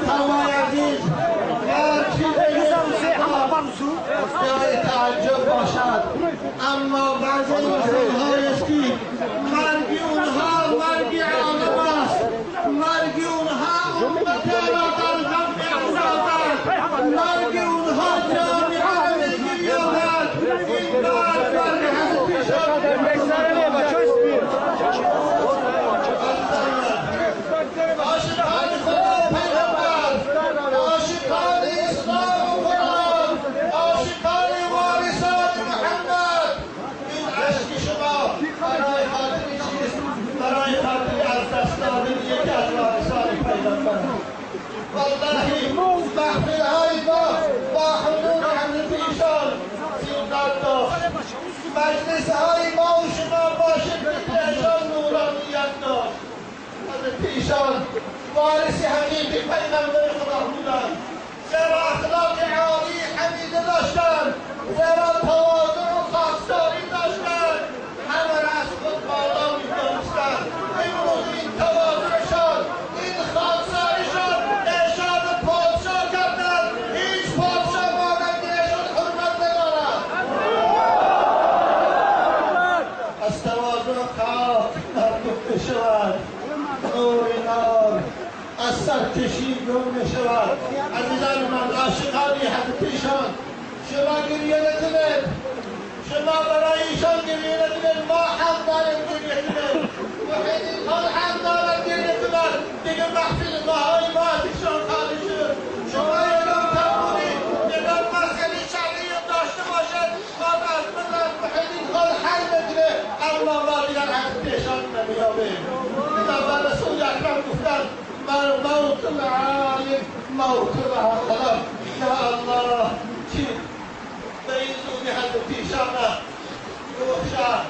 همای عزیز هرچی جای تعجب باشد، اما بعض انسان‌های است که مرگ اونها مرگ عالم است، مرگ اونها امت را در غم می‌اندازد، مرگ اونها جامعه را می‌گریاند. این مرگ مرگ حضرت ایشان. عاشقان خدا پیغمبر، عاشقان اسلام و قرآن، عاشقان وارثان محمد، این عشق شما برای خاطر چیست؟ برای خاطر از دست دادن یکی از وارثان پیغمبر. والله محفل‌های ما با حضور حضرت ایشان زینت داشت، مجلس‌های ما و شما با شرکت ایشان نورانیت داشت. حضرت ایشان وارث حقیقی پیغمبر خدا بودند، زیرا اخلاق عالی حمیده داشتند، زیرا تواضع و خاکساری داشتند، همه را از خود بالا می‌دانستند. امروز این تواضعشان، این خاکساریشان ایشان پادشاه کردند. هیچ پادشاه مانند ایشان حرمت ندارد. از تواضع خاک مردم بشود، نور نار از سرکشی گم می‌شود. عزیزان من، عاشقان حضرت ایشان، شما گریه نکنید، شما برای ایشان گریه نکنید، ما حق داریم گریه کنیم، محیطین خان حق دارد گریه کند. دیگه محفل ماهای ما از ایشان خالی شد. شما یگان تنبوری، یگان مسئله شرعی داشته باشد، ما از من از محیطین خان حل بکنه، اما ما دیگر حضرت ایشان نمی‌یابیم. پیغمبر رسول اکرم گفتند موت العالم موت العالم. یا الله چی به این زودی حضرت ایشان روحشان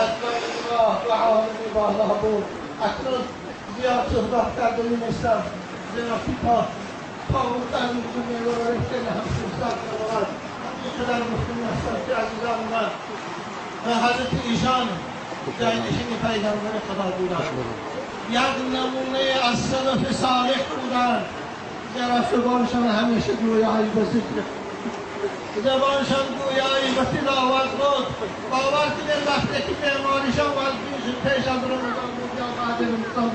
از نگاه و عالم بالا بود. اکنون زیاد صحبت کرده نیستم، زیرا که تا بودن میتونه برای خیلی هم فرصت ندارد. اینقدر گفتنی هستم که عزیزان من، حضرت ایشان جانشین پیغمبر خدا بودند، یک نمونه از سلف صالح بودند، زیرا زبانشان همیشه گویایی به ذکر، زبانشان گویایی به تلاوت بود. باور کنید وقتی که بیماریشان وزنین شد، پیش از رمضان بود یا بعد رمضان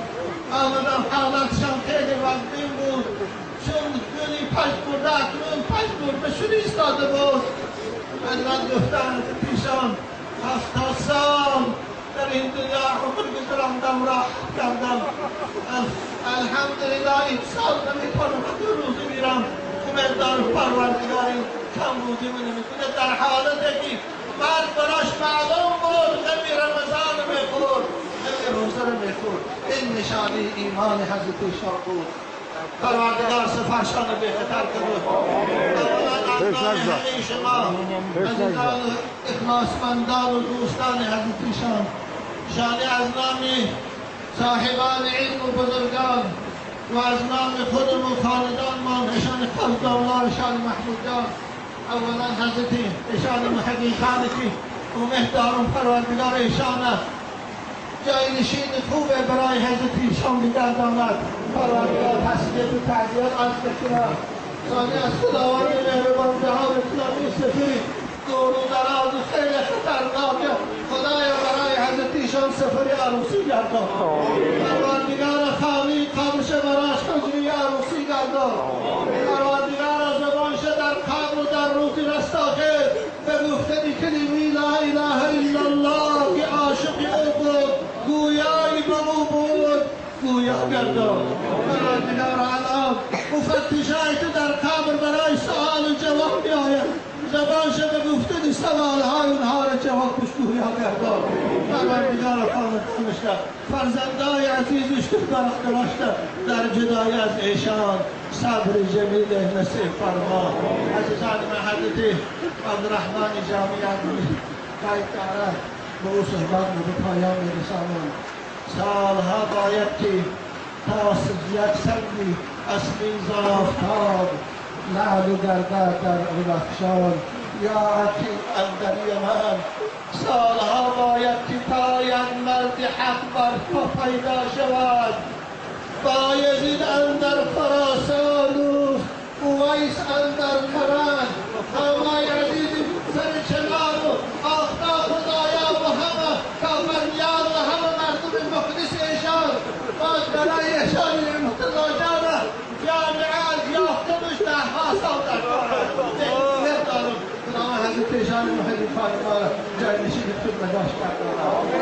آمدن، حالتشان خیلی وزنین بود، چون گلی پژمرده اکنون پژمرده شده ایستاده بود. حضرت گفتند پیشان 70 سال در این دنیا عمر گذراندم، راحت کردم، الحمدلله این سال نمیتونم دو روزی میرم، امیدوارم پروردگار این کم روزی من نمیکنه. در حالتی که مرد براش معلوم بود غم رمضان میخورد، غم روزه رو میخورد. این نشانه ایمان حضرت ایشان بود. پروردگار سفرشان رو بهتر کرد. اولا از نام همه شما عزیزان اخلاصمندان و دوستان حضرت ایشان، شانی از نام صاحبان علم و بزرگان و از نام خودم و خاندان ما، نشان قصدالله شان محمود جان، اولا حضرت ایشان محی‌الدین خان که امید دارم پروردگار ایشان جاینشین خوب برای حضرت ایشان بگرداند. پروردگار تسلیت و تعزیت عرض بکنم. ثانی از خداوند مهربان جهان اسلامی سفید دور و دراز خیلی خطرناک، خدایا برای حضرت ایشان سفر عروسی گردان. پروردگار خالی قبرش براش حجره عروسی گردان. پروردگار زبانش در قبر و در روز رستاخیز به گفتن کلمه لا اله الا الله که عاشق او بود، گویای به او بود، گویا گردان. پروردگار الان مفتشای تو در قبر برای سوال و جواب میآید، زبانش به گفتن سوالهای اونها را جواب گویا گردان. پروردگار خاندانش را، فرزندای عزیزش که برادراش در جدایی از ایشان صبر جمیل نصیب فرما. عزیزان من، حضرت عبدالرحمن جامی قید دارد به او صحبت به پایان میرسانم. سالها باید که تا یک سنگی از میز آفتاب لعل گردد در بدخشان، یا عتیق اندر یمن. سالها باید که تا یک مرد حق بر پا پیدا شود، بایزید اندر خراسان. خداوند محبی ما را جای نشین خود نگاش کرداند.